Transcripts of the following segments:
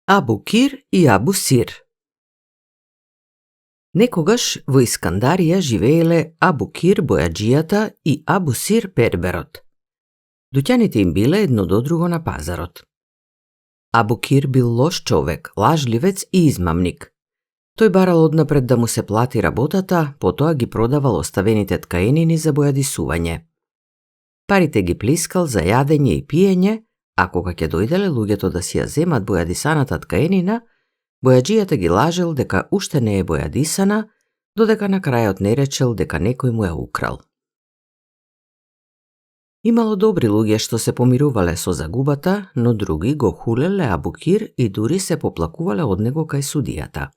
Абу Кир и Абу Сир. Некогаш во Искандарија живееле Абу Кир бојаджијата и Абу Сир берберот. Дуќаните им биле едно до друго на пазарот. Абу Кир бил лош човек, лажливец и измамник. Тој барал однапред да му се плати работата, потоа ги продавал оставените ткаенини за бојадисување. Парите ги плискал за јадење и пиење, а кога ќе дојделе луѓето да си ја земат бојадисаната ткаенина, бојаджијата ги лажел дека уште не е бојадисана, додека на крајот не речел дека некој му ја украл. Имало добри луѓе што се помирувале со загубата, но други го хулеле Абу Кир и дури се поплакувале од него кај судијата.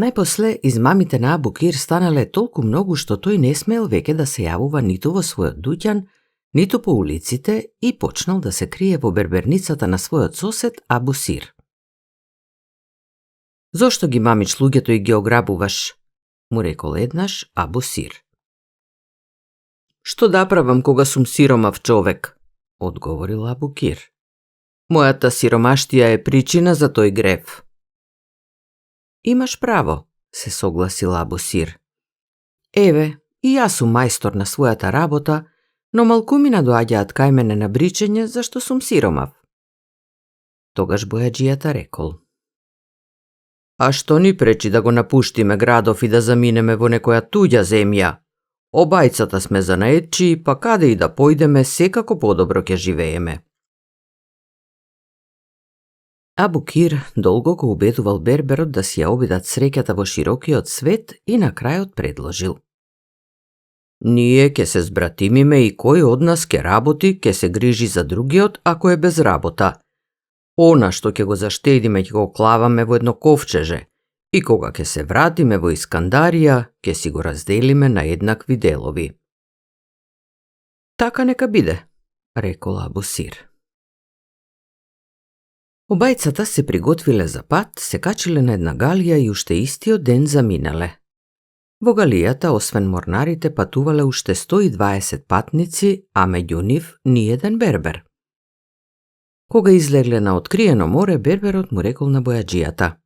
Најпосле, измамите на Абу Кир станале толку многу што тој не смел веќе да се јавува ниту во својот дуќан, ниту по улиците и почнал да се крие во берберницата на својот сосед Абу Сир. "Зошто ги мамиш луѓето и ги ограбуваш?" му рекол еднаш Абу Сир. "Што да правам кога сум сиромав човек?" одговорил Абу Кир. "Мојата сиромаштија е причина за тој грев." "Имаш право," се согласил Абу Сир. "Еве, и јас сум мајстор на својата работа, но малкумина доаѓаат кај мене на бричење зашто сум сиромав." Тогаш бојаджијата рекол: "А што ни пречи да го напуштиме градов и да заминеме во некоја туѓа земја? Обајцата сме занаетчи, па каде и да појдеме, секако подобро ќе живееме." Абу Кир долго го убедувал берберот да си ја обидат среќата во широкиот свет и на крајот предложил: "Ние ќе се збратимиме и кој од нас ќе работи, ќе се грижи за другиот ако е без работа. Она што ќе го заштедиме ќе го клаваме во едно ковчеже и кога ќе се вратиме во Искандарија, ќе си го разделиме на еднакви делови." "Така нека биде," рекол Абу Сир. Обајцата се приготвиле за пат, се качиле на една галија и уште истиот ден заминале. Во галијата, освен морнарите, патувале уште 120 патници, а меѓу нив ни еден бербер. Кога излегле на откриено море, берберот му рекол на бојаджијата: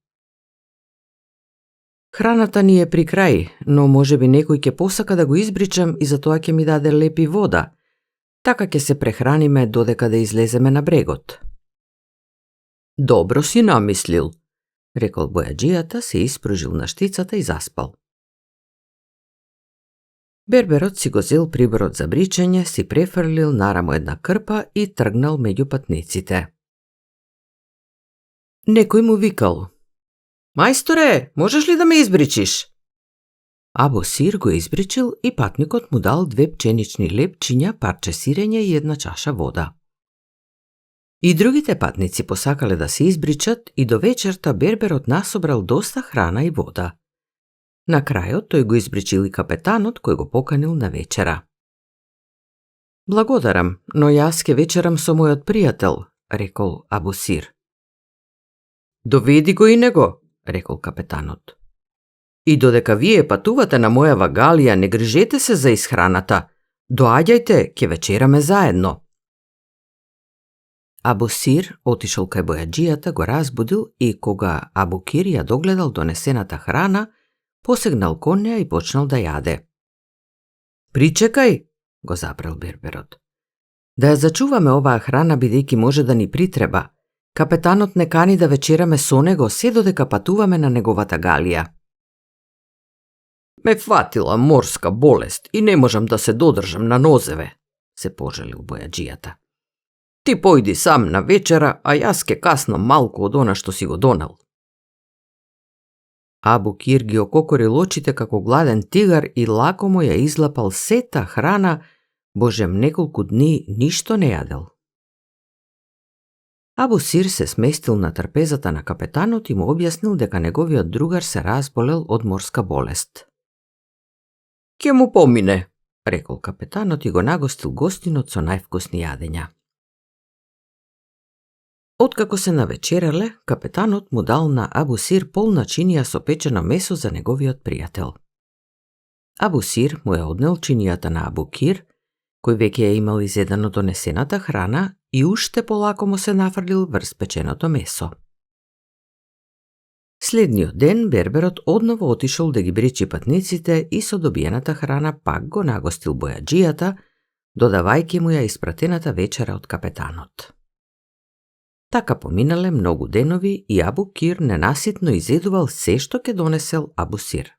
"Храната ни е при крај, но можеби некој ќе посака да го избричам и затоа ќе ми даде лепи вода. Така ќе се прехраниме додека да излеземе на брегот." "Добро си намислил," рекол бојаджијата, се испружил на штицата и заспал. Берберот си го зел приборот за бричење, си префрлил нарамо една крпа и тргнал меѓу патниците. Некој му викал: "Мајсторе, можеш ли да ме избричиш?" Абу Сир го избричил и патникот му дал 2 пченични лепчиња, парче сирење и една чаша вода. И другите патници посакале да се избричат и до вечерта берберот насобрал доста храна и вода. На крајот тој го избричил и капетанот кој го поканил на вечера. "Благодарам, но јас ке вечерам со мојот пријател," рекол Абу Сир. "Доведи го и него," рекол капетанот. "И додека вие патувате на мојава галија, не грижете се за исхраната. Доаѓајте, ке вечераме заедно." Абу Сир отишол кај бојаджијата, го разбудил и кога Абу Кир ја догледал донесената храна, посегнал кон неа и почнал да јаде. "Причекај," го забрал берберот. "Да ја зачуваме оваа храна бидејќи може да ни притреба. Капетанот не кани да вечераме со него се додека патуваме на неговата галија." "Ме фатила морска болест и не можам да се додржам на нозеве," се пожалил бојаджијата. "Ти појди сам на вечера, а јас ке каснам малку од она што си го донел." Абу Кир ги ококорил очите како гладен тигар и лако му ја излапал сета храна, божем неколку дни ништо не јадел. Абу Сир се сместил на трпезата на капетанот и му објаснил дека неговиот другар се разболел од морска болест. "Ке му помине," рекол капетанот и го нагостил гостинот со највкусни јадења. Откако се навечерале, капетанот му дал на Абу Сир полна чинија со печено месо за неговиот пријател. Абу Сир му ја однел чинијата на Абу Кир, кој веќе ја имал изедено донесената храна и уште полако му се нафрлил врз печеното месо. Следниот ден берберот одново отишол да ги бричи патниците и со добиената храна пак го нагостил бојаджијата, додавајќи му ја испратената вечера од капетанот. Така поминале многу денови и Абу Кир ненаситно изедувал се што ќе донесел Абу Сир.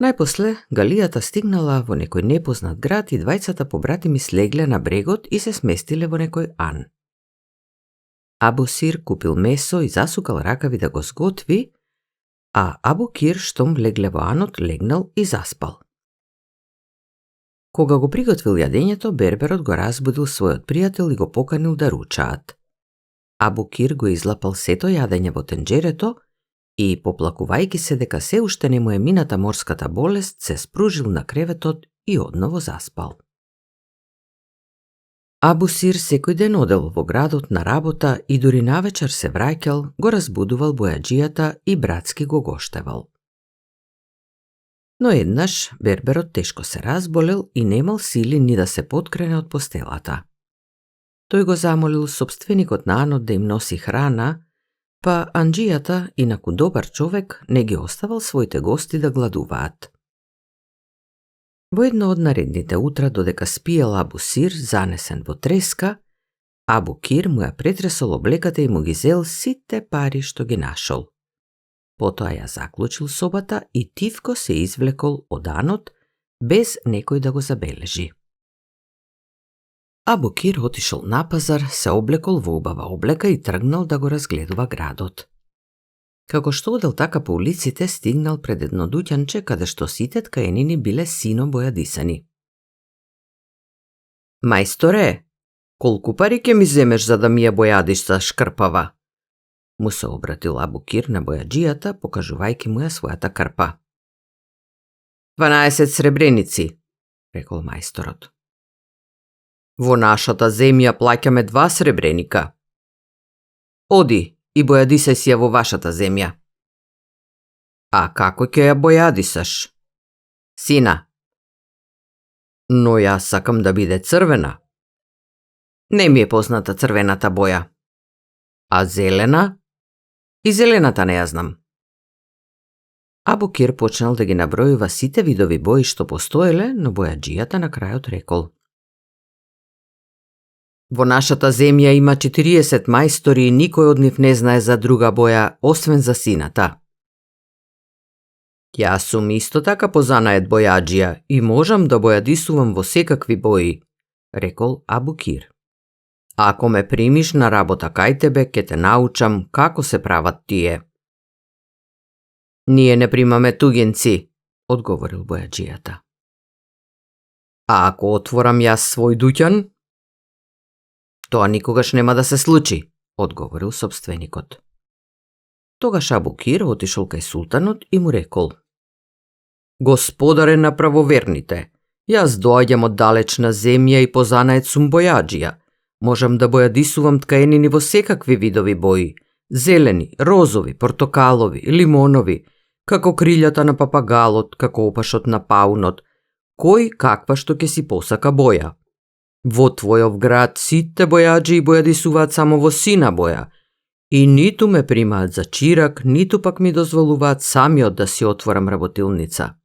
Најпосле, галијата стигнала во некој непознат град и двајцата побратими слегле на брегот и се сместиле во некој ан. Абу Сир купил месо и засукал ракави да го сготви, а Абу Кир, штом влегле во анот, легнал и заспал. Кога го приготвил јадењето, берберот го разбудил својот пријател и го поканил да ручаат. Абу Кир го излапал сето јадење во тенџерето и, поплакувајќи се дека се уште не му е мината морската болест, се спружил на креветот и одново заспал. Абу Сир секој ден одел во градот на работа и дури навечер се враќал, го разбудувал бојаджијата и братски го гоштевал. Но еднаш берберот тешко се разболел и немал сили ни да се поткрене од постелата. Тој го замолил сопственикот на анот да им носи храна, па анџијата, инаку добар човек, не ги оставал своите гости да гладуваат. Во едно од наредните утра, додека спиел Абу Сир, занесен во треска, Абу Кир му ја претресол облеката и му ги зел сите пари што ги нашол. Потоа ја заклучил собата и тивко се извлекол од анот, без некој да го забележи. Абу Кир отишол на пазар, се облекол во убава облека и тргнал да го разгледува градот. Како што одел така по улиците, стигнал пред едно дуќанче каде што сите ткаенини биле сино бојадисани. Мајсторе, колку пари ќе ми земеш за да ми ја бојадиш за шкрпава? Му се обратил Абу Кир на бојаджијата, покажувајќи му ја својата крпа. 12 сребреници, рекол мајсторот. Во нашата земја плаќаме 2 сребреника. Оди и бојадисај си ја во вашата земја. А како ќе ја бојадисаш? Сина. Но јас сакам да биде црвена. Не ми е позната црвената боја. А зелена? И зелената не ја знам. Абу Кир почнал да ги набројува сите видови бои што постоеле, но бојаджијата на крајот рекол. Во нашата земја има 40 мајстори и никој од нив не знае за друга боја, освен за сината. Јас сум исто така позанает бојаджија и можам да бојадисувам во секакви бои, рекол Абу Кир. Ако ме примиш на работа кај тебе, ќе те научам како се прават тие. Ние не примаме туѓенци, одговорил бојаджијата. А ако отворам јас свој дуќан? Тоа никогаш нема да се случи, одговорил сопственикот. Тогаш Абу Кир отишол кај султанот и му рекол. Господаре на правоверните, јас доаѓам од далечна земја и позанает сум бојаджија. Можам да бојадисувам ткаенини во секакви видови бои, зелени, розови, портокалови, лимонови, како крилјата на папагалот, како опашот на паунот, кој каква што ќе си посака боја. Во твојов град сите бојаджи бојадисуваат само во сина боја и ниту ме примаат за чирак, ниту пак ми дозволуваат самиот да си отворам работилница.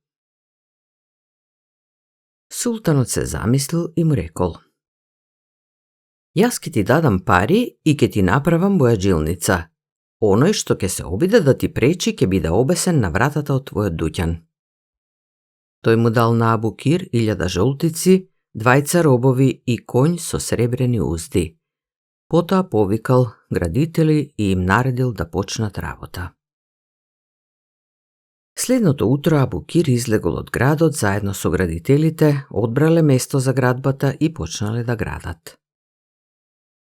Султанот се замислил и му рекол. Јас ќе ти дадам пари и ќе ти направам бојаджилница. Оној што ќе се обиде да ти пречи ќе биде обесен на вратата од твојот дуќан. Тој му дал на Абу Кир 1000 жолтици, 2 робови и конј со сребрени узди. Потоа повикал градители и им наредил да почнат работа. Следното утро Абу Кир излегол од градот заедно со градителите, одбрале место за градбата и почнале да градат.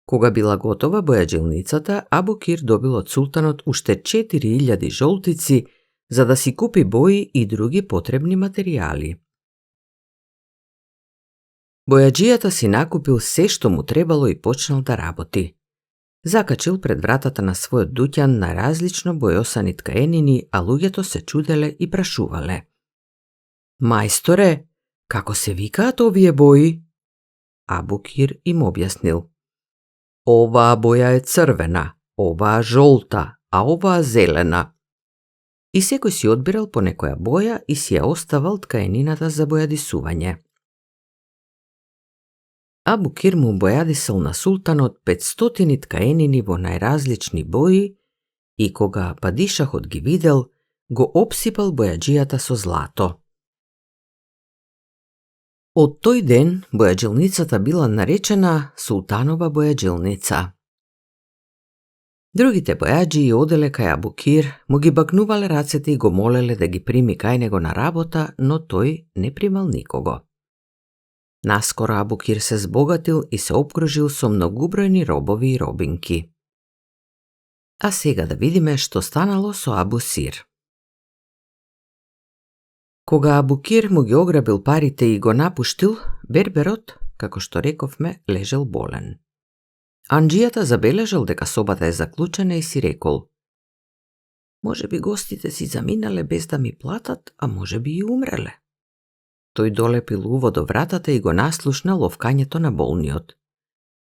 Кога била готова бојаджилницата, Абу Кир добил од султанот уште 4000 жолтици за да си купи бои и други потребни материјали. Бојаджијата си накупил се што му требало и почнал да работи. Закачил пред вратата на својот дуќан на различно бојосани ткаенини, а луѓето се чуделе и прашувале. Мајсторе, како се викаат овие бои? Абу Кир им објаснил: оваа боја е црвена, оваа жолта, а оваа зелена. И секој си одбирал по некоја боја и си ја оставал ткаенината за бојадисување. Абу Кир му бојадисал на султанот 500 ткаенини во најразлични бои и кога падишахот ги видел, го опсипал бојаџијата со злато. Од тој ден бојаджилницата била наречена Султанова бојаджилница. Другите бојаџии оделе кај Абу Кир, му ги бакнувале рацете и го молеле да ги прими кај него на работа, но тој не примал никого. Наскоро Абу Кир се збогатил и се опкружил со многубројни робови и робинки. А сега да видиме што станало со Абу Сир. Кога Абу Кир му ги ограбил парите и го напуштил, Берберот, како што рековме, лежел болен. Анџијата забележал дека собата е заклучена и си рекол: може би гостите си заминале без да ми платат, а може би и умреле. Тој долепил уво до вратата и го наслушнал овкањето на болниот.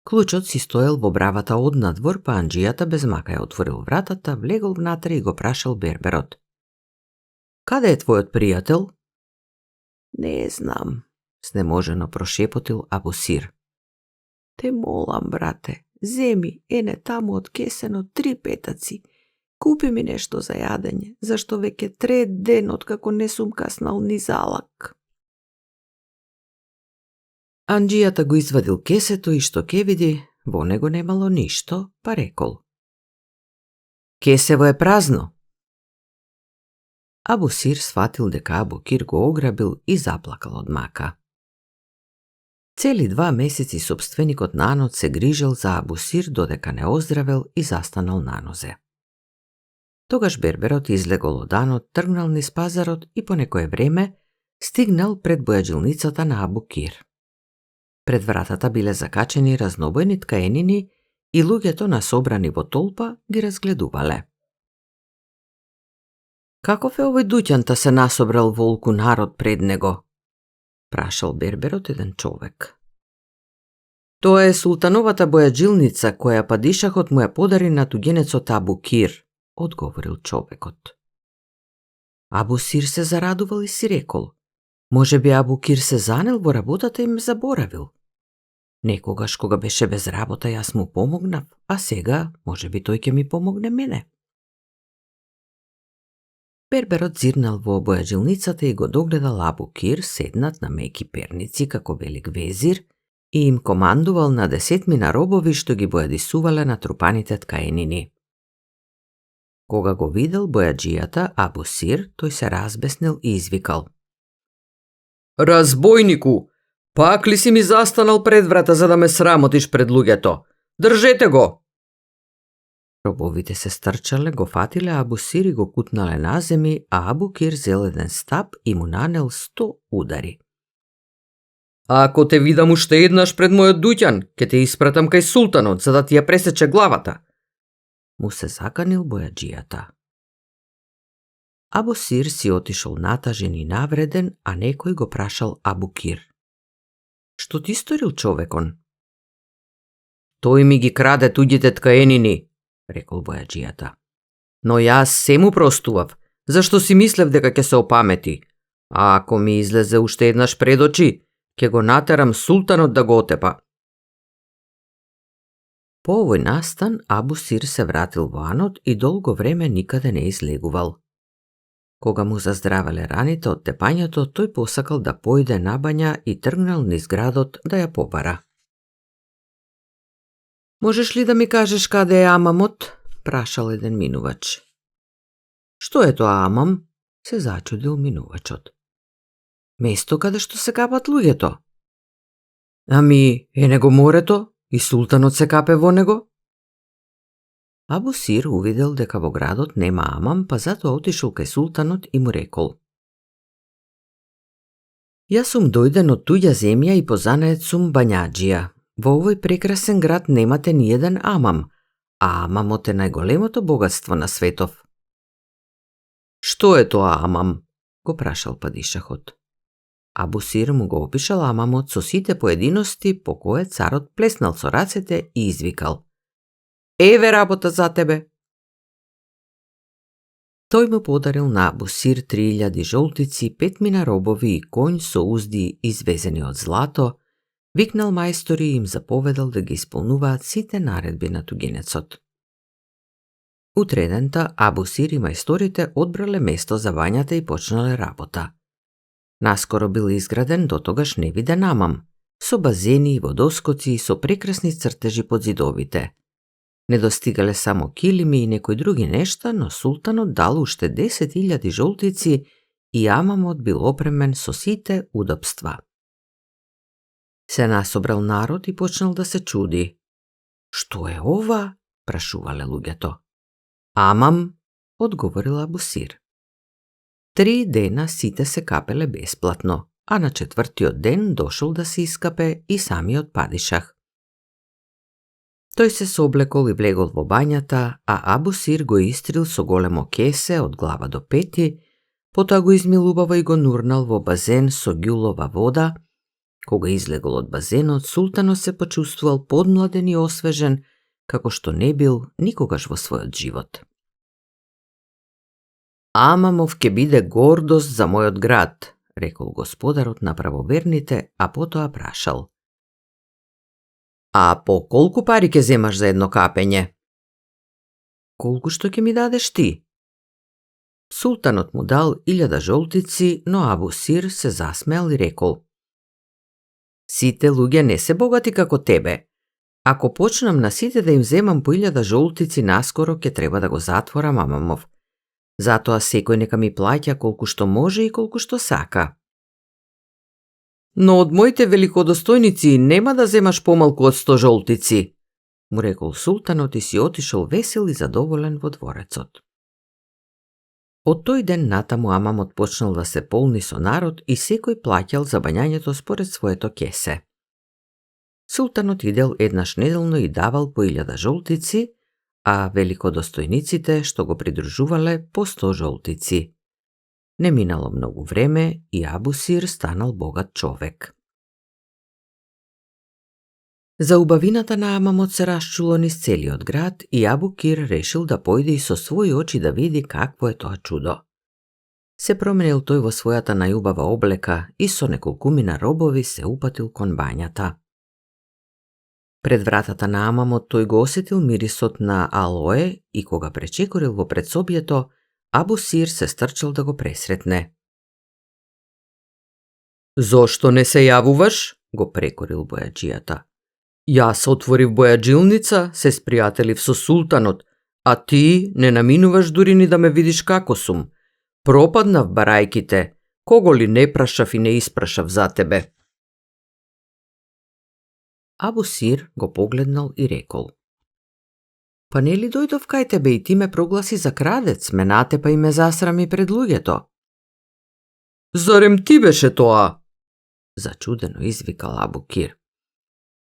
Клучот си стоел во бравата од надвор, па анџијата без мака ја отворил вратата, влегол внатре и го прашал Берберот: каде е твојот пријател? Не знам, снеможено прошепотил Абу Сир. Те молам, брате, земи, ене таму од кесенот 3 петаци. Купи ми нешто за јадење, зашто веќе трет ден откако не сум каснал ни залак. Анџијата го извадил кесето и што ке види, во него немало ништо, па рекол: кесево е празно. Абу Сир сватил дека Абу Кир го ограбил и заплакал од мака. Цели 2 месеци сопственикот на Анот се грижел за Абу Сир додека не оздравел и застанал на нозе. Тогаш Берберот излегол од Анот, тргнал низ пазарот и по некое време стигнал пред бојаджилницата на Абу Кир. Пред вратата биле закачени разнобојни ткаенини и луѓето насобрани во толпа ги разгледувале. Каков е овој дуќанта се насобрал волку народ пред него? Прашал Берберот еден човек. Тоа е султановата бојаджилница која падишахот му ја подари на туѓенецот Абу Кир, одговорил човекот. Абу Сир се зарадувал и си рекол: може би Абу Кир се занел во работата и ме заборавил. Некогаш кога беше без работа јас му помогнав, а сега може би тој ќе ми помогне мене. Берберот зирнал во бојаджилницата и го догледал Абу Кир седнат на меки перници како велик везир и им командувал на 10 робови што ги бојадисувале на трупаните ткаенини. Кога го видел бојаџијата Абу Сир, тој се разбеснил и извикал: разбојнику, пак ли си ми застанал пред врата за да ме срамотиш пред луѓето? Држете го! Робовите се стрчале, го фатиле Абу Сир и го кутнале на земи, а Абу Кир зел еден стап и му нанел 100 удари. Ако те видам уште еднаш пред мојот дуќан, ќе те испратам кај султанот за да ти ја пресече главата, му се заканил бојаџијата. Абу Сир си отишол натажен и навреден, а некој го прашал Абу Кир: што ти сторил човекон? Тој ми ги краде туѓите ткаенини, рекол бојаџијата. Но јас се му простував, зашто си мислев дека ќе се опамети. А ако ми излезе уште еднаш пред очи, ќе го натерам султанот да го отепа. По овој настан Абу Сир се вратил во Анот и долго време никаде не излегувал. Кога му заздравеле раните од тепањето, тој посакал да појде на бања и тргнал низ градот да ја побара. Можеш ли да ми кажеш каде е амамот? Прашал еден минувач. Што е тоа амам? Се зачудил минувачот. Место каде што се капат луѓето. Ами, е него морето и султанот се капе во него? Абу Сир увидел дека во градот нема амам, па затоа отишол кај султанот и му рекол: јас сум дојден од туѓа земја и позанаед сум бањаџија. Во овој прекрасен град немате ни еден амам, а амамот е најголемото богатство на светов. Што е тоа амам? Го прашал падишахот. Абусир му го опишал Амамот со сите поединости по кое царот плеснал со рацете и извикал: „Еве работа за тебе!“ Тој му подарил на Абусир 3000 жолтици, 5 робови и конј со узди извезени од злато, викнал мајстори и им заповедал да ги исполнуваат сите наредби на тугинецот. Утредента Абусир и мајсторите одбрале место за бањата и почнале работа. Наскоро бил изграден дотогаш невиден амам, со базени и водоскоци и со прекрасни цртежи под зидовите. Недостигале само килими и некои други нешта, но султанот дал уште 10.000 жолтици и амамот бил опремен со сите удобства. Се насобрал народ и почнал да се чуди. „Што е ова?“ прашувале луѓето. „Амам“, одговорил Абусир. 3 дена сите се капеле бесплатно, а на 4тиот ден дошол да се искапе и самиот падишах. Тој се сооблекол и влегол во бањата, а Абусир го истрил со големо кесе од глава до пети, потоа го измилубаво и го нурнал во базен со ѓулова вода. Кога излегол од базенот, султанот се почувствувал подмладен и освежен, како што не бил никогаш во својот живот. „Амамов ќе биде гордост за мојот град“, рекол господарот на правоверните, а потоа прашал: „А по колку пари ќе земаш за едно капење?“ „Колку што ќе ми дадеш ти?“ Султанот му дал 1000 жолтици, но Абусир се засмеал и рекол: „Сите луѓе не се богати како тебе. Ако почнам на сите да им земам по 1000 жолтици, наскоро ќе треба да го затворам амамов. Затоа секој нека ми плаќа колку што може и колку што сака.“ „Но од моите великодостојници нема да земаш помалку од 100 жолтици“, му рекол султанот и си отишол весел и задоволен во дворецот. Од тој ден натаму амамот почнал да се полни со народ и секој плаќал за бањањето според своето кесе. Султанот идел еднаш неделно и давал по 1000 жолтици, а великодостојниците што го придружувале по 100 жолтици. Не минало многу време и Абусир станал богат човек. За убавината на амамот се расчуло низ целиот град и Абукир решил да појде и со своји очи да види какво е тоа чудо. Се променил тој во својата најубава облека и со неколкумина робови се упатил кон бањата. Пред вратата на амамот тој го осетил мирисот на алое и кога пречекорил во предсобието, Абусир се стрчал да го пресретне. „Зошто не се јавуваш?“ го прекорил бојаџијата. „Јас отворив бојаджилница, се спријателив со султанот, а ти не наминуваш дури ни да ме видиш како сум. Пропаднав барајките, кого ли не прашав и не испрашав за тебе.“ Абусир го погледнал и рекол: „Па нели дојдов кај тебе и ти ме прогласи за крадец, ме натепа и ме засрами пред луѓето?“ „Зарем ти беше тоа?“ зачудено извикал Абукир.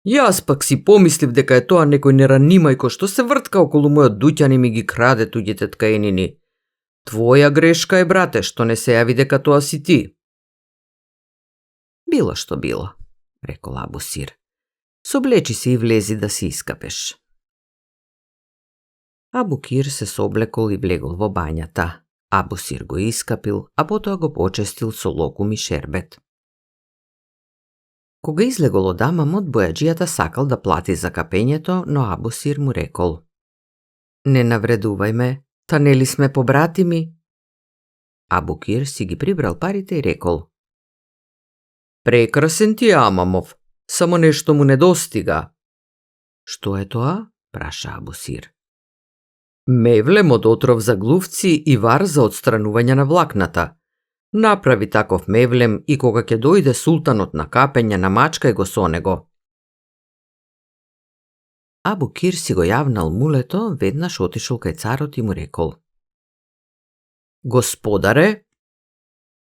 „Јас пак си помислив дека е тоа некој неранимајко што се вртка околу мојот дуќан и ми ги краде туѓите ткаенини. Твоја грешка е, брате, што не се јави дека тоа си ти.“ „Било што било“, рекол Абусир. „Соблечи се и влези да си искапеш.“ Абукир се соблекол и влегол во бањата. Абусир го искапил, а потоа го почестил со локум и шербет. Кога излегол од амамот, бојаџијата сакал да плати за капењето, но Абусир му рекол: „Не навредувај ме, та нели сме побратими?“ Абукир си ги прибрал парите и рекол: „Прекрасен ти е амамов, само нешто му недостига.“ „Што е тоа?“ праша Абусир. „Мевлем од отров за глувци и вар за отстранување на влакната. Направи таков мевлем и кога ќе дојде султанот на капење, намачкај го со него.“ Абукир си го јавнал мулето, веднаш отишол кај царот и му рекол: „Господаре,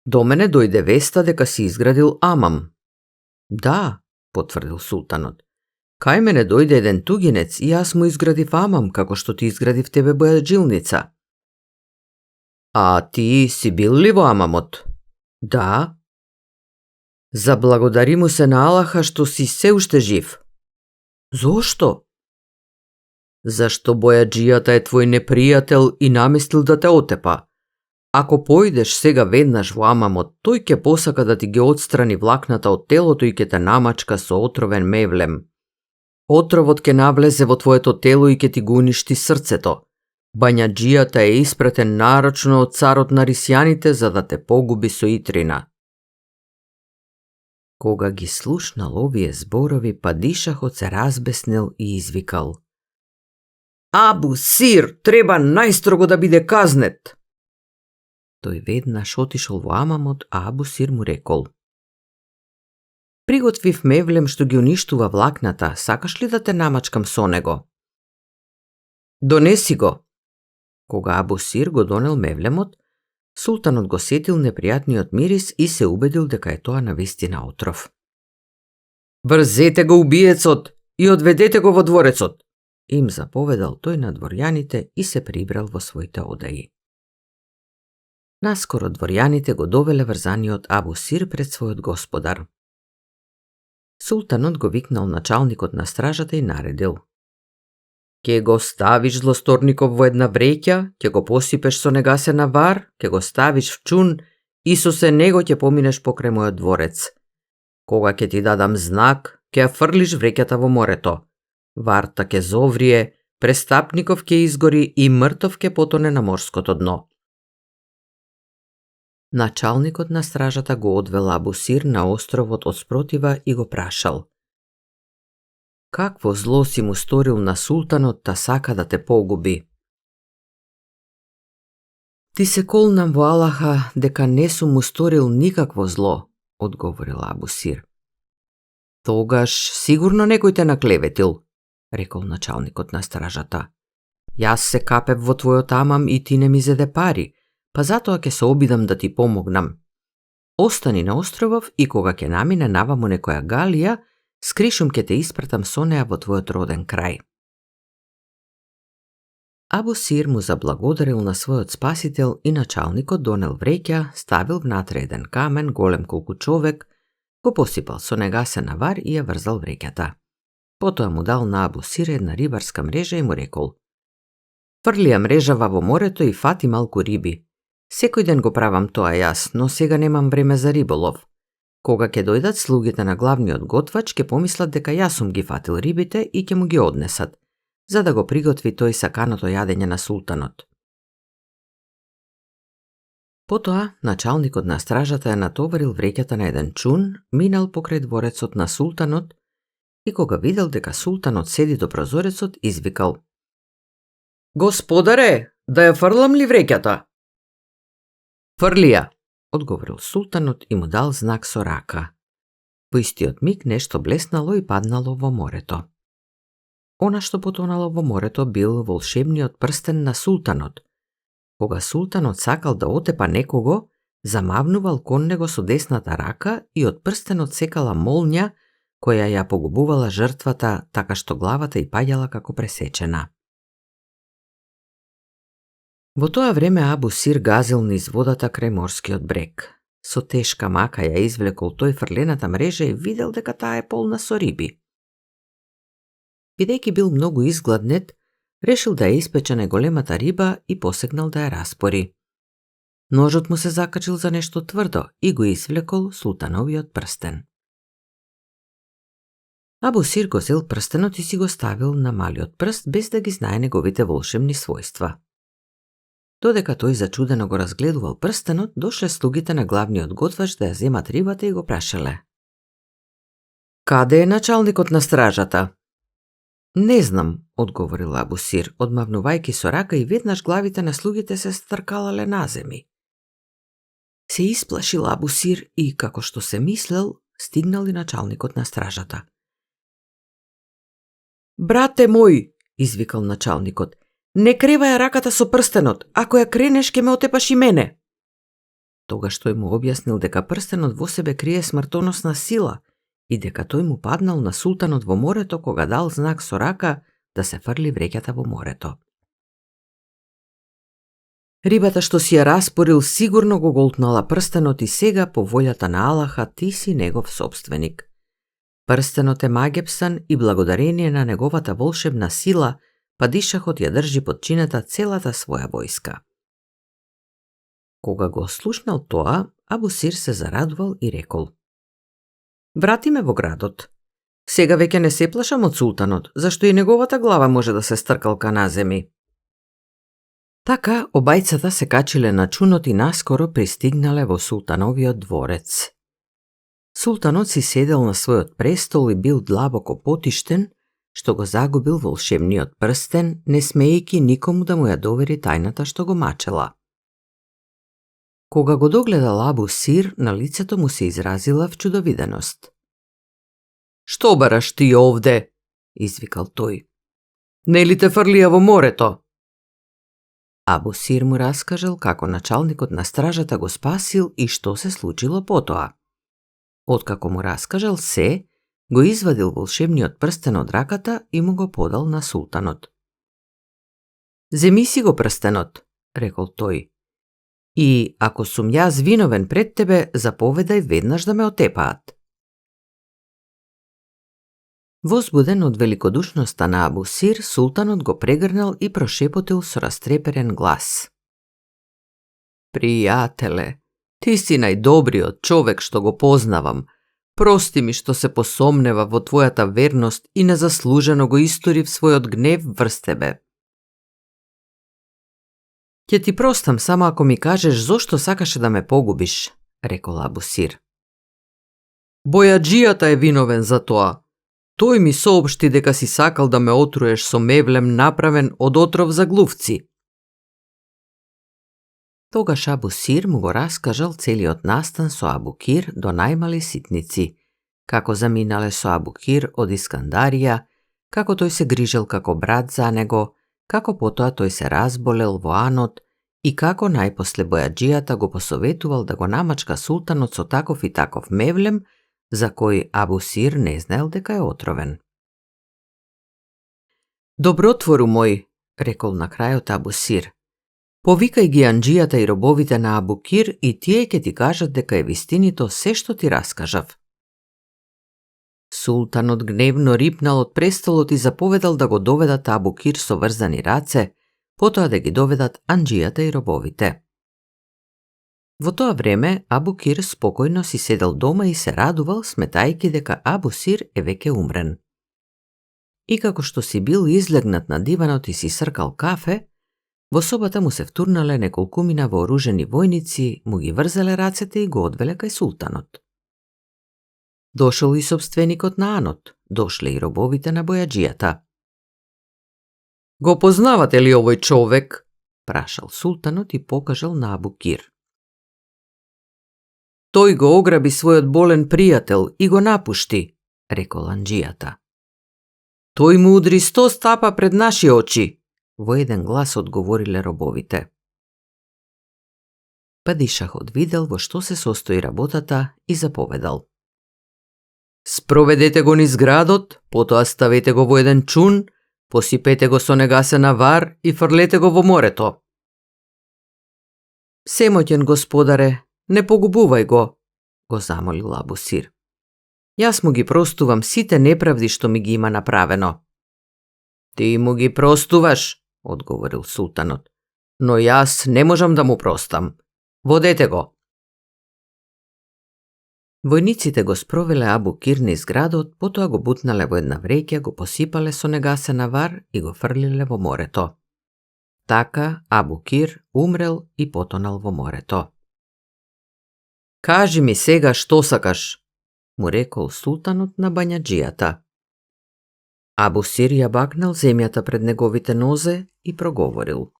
до мене дојде веста дека си изградил амам.“ „Да“, потврдил султанот. „Кај мене дојде еден тугинец и јас му изградив амам, како што ти изградив тебе бојаджилница.“ „А ти си бил ли во амамот?“ „Да.“ Заблагодари му се на Аллаха што си се уште жив. Зошто? Зашто бојаджијата е твој непријател и наместил да те отепа. Ако појдеш сега веднаш во амамот, тој ќе посака да ти ги отстрани влакната од телото и ќе те намачка со отровен мевлем. Отровот ќе навлезе во твоето тело и ќе ти го уништи срцето. Бањаджијата е испратен нарочно од царот на рисјаните за да те погуби со итрина. Кога ги слушнал овие зборови, падишахот се разбеснел и извикал: Абу Сир треба најстрого да биде казнет. Тој веднаш отишол во амамот, а Абу Сир му рекол: Приготвив мевлем што ги уништува влакната, сакаш ли да те намачкам со него? Донеси го. Кога Абу Сир го донел мевлемот, султанот го сетил непријатниот мирис и се убедил дека е тоа навистина отров. Врзете го убиецот и одведете го во дворецот, им заповедал тој на дворјаните и се прибрал во своите одаи. Наскоро дворјаните го довеле врзаниот Абу Сир пред својот господар. Султанот го викнал началникот на стражата и наредил: Ке го ставиш злосторников во една вреќа, ќе го посипеш со негасена вар, ќе го ставиш в чун и со него ќе поминеш покрај мојот дворец. Кога ќе ти дадам знак, ќе ја фрлиш вреќата во морето. Варта ќе зоврие, престапников ќе изгори и мртов ќе потоне на морското дно. Началникот на стражата го одвел Абу Сир на островот од спротива и го прашал: Какво зло си му сторил на султанот та сака да те погуби? Ти се колнам во Аллаха дека не сум му сторил никакво зло, одговорил Абу Сир. Тогаш сигурно некој те наклеветил, рекол началникот на стражата. Јас се капев во твојот амам и ти не ми зеде пари, па затоа ќе се обидам да ти помогнам. Остани на островов и кога ќе намине наваму некоја галија, скришум ќе те испратам со неа во твојот роден крај. Абу Сир му заблагодарил на својот спасител и началникот донел вреќа, ставил внатре еден камен голем колку човек, го посипал со негасена вар и ја врзал вреќата. Потоа му дал на Абу Сир една рибарска мрежа и му рекол: Фрли ја мрежава во морето и фати малку риби. Секој ден го правам тоа јас, но сега немам време за риболов. Кога ќе дојдат слугите на главниот готвач, ќе помислат дека јас сум ги фатил рибите и ќе му ги однесат, за да го приготви тој саканото јадење на султанот. Потоа, началникот на стражата ја натоварил вреќата на еден чун, минал покрај дворецот на султанот и кога видел дека султанот седи до прозорецот, извикал: Господаре, да ја фрлам ли вреќата? Фрли ја, одговорил султанот и му дал знак со рака. Во истиот миг нешто блеснало и паднало во морето. Она што потонало во морето бил волшебниот прстен на султанот. Кога султанот сакал да отепа некого, замавнувал кон него со десната рака и од прстенот секала молња која ја погубувала жртвата, така што главата ѝ паѓала како пресечена. Во тоа време Абу Сир газил низ водата крај морскиот брег. Со тешка мака ја извлекол тој фрлената мрежа и видел дека таа е полна со риби. Бидејќи бил многу изгладнет, решил да ја испече најголемата риба и посегнал да ја распори. Ножот му се закачил за нешто тврдо и го извлекол султановиот прстен. Абу Сир го зел прстенот и си го ставил на малиот прст без да ги знае неговите волшебни својства. Додека тој зачудено го разгледувал прстенот, дошле слугите на главниот готвач да ја земат рибата и го прашале: Каде е началникот на стражата? Не знам, одговорил Абу Сир, одмавнувајќи со рака и веднаш главите на слугите се стркалале на земи. Се исплашил Абу Сир и, како што се мислел, стигнал и началникот на стражата. Брате мој, извикал началникот, не креваја раката со прстенот, ако ја кренеш ке ме отепаш и мене. Тогаш тој му објаснил дека прстенот во себе крие смртоносна сила и дека тој му паднал на султанот во морето кога дал знак со рака да се фрли вреќата во морето. Рибата што си ја распорил сигурно го голтнала прстенот и сега по волјата на Аллаха ти си негов собственик. Прстенот е магепсан и благодарение на неговата волшебна сила, падишахот ја држи подчинета целата своја војска. Кога го слушнал тоа, Абу Сир се зарадувал и рекол: Врати ме во градот. Сега веќе не се плашам од султанот, зашто и неговата глава може да се стркалка на земи. Така, обајцата се качиле на чунот и наскоро пристигнале во султановиот дворец. Султанот си седел на својот престол и бил длабоко потиштен, што го загубил волшебниот прстен, не смеејќи никому да му ја довери тајната што го мачела. Кога го догледал Абу Сир, на лицето му се изразила вчудовиденост. Што бараш ти овде? Извикал тој. Нели те фрлија во морето? Абу Сир му раскажал како началникот на стражата го спасил и што се случило потоа. Откако му раскажал се, го извадил волшебниот прстен од раката и му го подал на султанот. Земи си го прстенот, рекол тој. И, ако сум јас виновен пред тебе, заповедај веднаш да ме отепаат. Возбуден од великодушноста на Абу Сир, султанот го прегрнал и прошепотил со растреперен глас. Пријателе, ти си најдобриот човек што го познавам. Прости ми што се посомнева во твојата верност и незаслужено го историв својот гнев врз тебе. Ќе ти простам само ако ми кажеш зошто сакаше да ме погубиш, рекол Абу Сир. Бојаџијата е виновен за тоа. Тој ми соопшти дека си сакал да ме отруеш со мевлем направен од отров за глувци. Тогаш Абу Сир му го раскажал целиот настан со Абу Кир до најмали ситници, како заминале со Абу Кир од Искандарија, како тој се грижел како брат за него, како потоа тој се разболел во Анот и како најпосле бојаџијата го посоветувал да го намачка султанот со таков и таков мевлем, за кој Абу Сир не знаел дека е отровен. Добротвору мој, рекол на крајот Абу Сир, повикај ги анџијата и робовите на Абу Кир и тие ќе ти кажат дека е вистинито се што ти раскажав. Султанот гневно рипнал од престолот и заповедал да го доведат Абу Кир со врзани раце, потоа да ги доведат анџијата и робовите. Во тоа време Абу Кир спокојно си седел дома и се радувал, сметајќи дека Абу Сир е веќе умрен. И како што си бил излегнат на диванот и си сркал кафе, во собата му се втурнале неколкумина вооружени војници, му ги врзеле рацете и го одвеле кај султанот. Дошол и собственикот на Анот, дошле и робовите на бојаџијата. Го познавате ли овој човек? Прашал султанот и покажал на Абу Кир. Тој го ограби својот болен пријател и го напушти, рекол анџијата. Тој му удри 100 стапа пред наши очи, во еден глас одговориле робовите. Падишахот видел во што се состои работата и заповедал. Спроведете го низ градот, потоа ставете го во еден чун, посипете го со негасена вар и фрлете го во морето. Семоќен господаре, не погубувај го замолил Абу Сир. Јас му ги простувам сите неправди што ми ги има направено. Ти му ги простуваш, одговорил султанот, но јас не можам да му простам. Водете го. Војниците го спровеле Абу Кир низ градот, потоа го бутнале во една вреќа, го посипале со негасена вар и го фрлиле во морето. Така Абу Кир умрел и потонал во морето. Кажи ми сега што сакаш, му рекол султанот на бањаџијата. Абу Сир ја бакнал земјата пред неговите нозе и проговорил.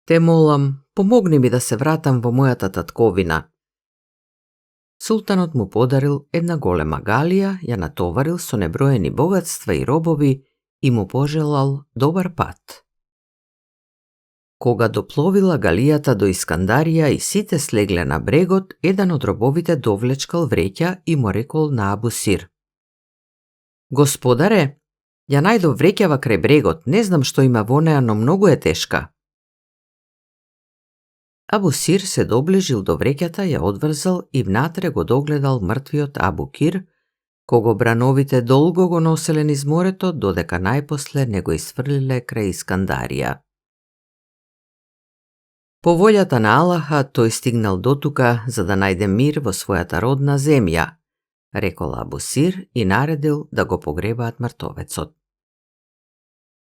Те молам, помогни ми да се вратам во мојата татковина. Султанот му подарил една голема галија, ја натоварил со неброени богатства и робови и му пожелал добар пат. Кога допловила галијата до Искандарија и сите слегле на брегот, еден од робовите довлечкал вреќа и му рекол на Абу Сир. Господаре, ја најдов вреќава крај брегот, не знам што има во неа, но многу е тешка. Абу Сир се доближил до вреќата, ја одврзал и внатре го догледал мртвиот Абу Кир, кого брановите долго го носеле низ морето, додека најпосле не го исфрлиле крај Искандарија. По волјата на Аллаха, тој стигнал дотука за да најде мир во својата родна земја, рекол Абу Сир и наредил да го погребаат мртовецот.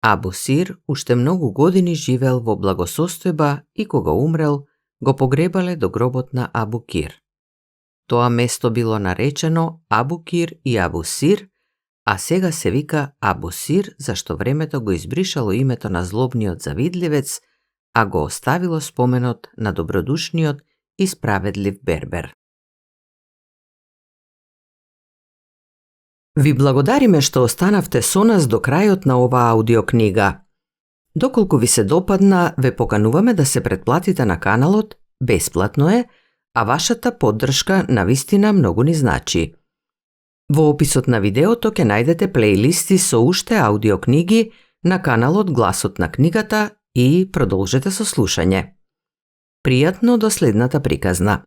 Абу Сир уште многу години живеел во благосостојба и кога умрел, го погребале до гробот на Абу Кир. Тоа место било наречено Абу Кир и Абу Сир, а сега се вика Абу Сир зашто времето го избришало името на злобниот завидливец, а го оставило споменот на добродушниот и справедлив бербер. Ви благодариме што останавте со нас до крајот на оваа аудиокнига. Доколку ви се допадна, ве покануваме да се претплатите на каналот, бесплатно е, а вашата поддршка навистина многу ни значи. Во описот на видеото ќе најдете плейлисти со уште аудиокниги на каналот Гласот на книгата и продолжете со слушање. Пријатно до следната приказна.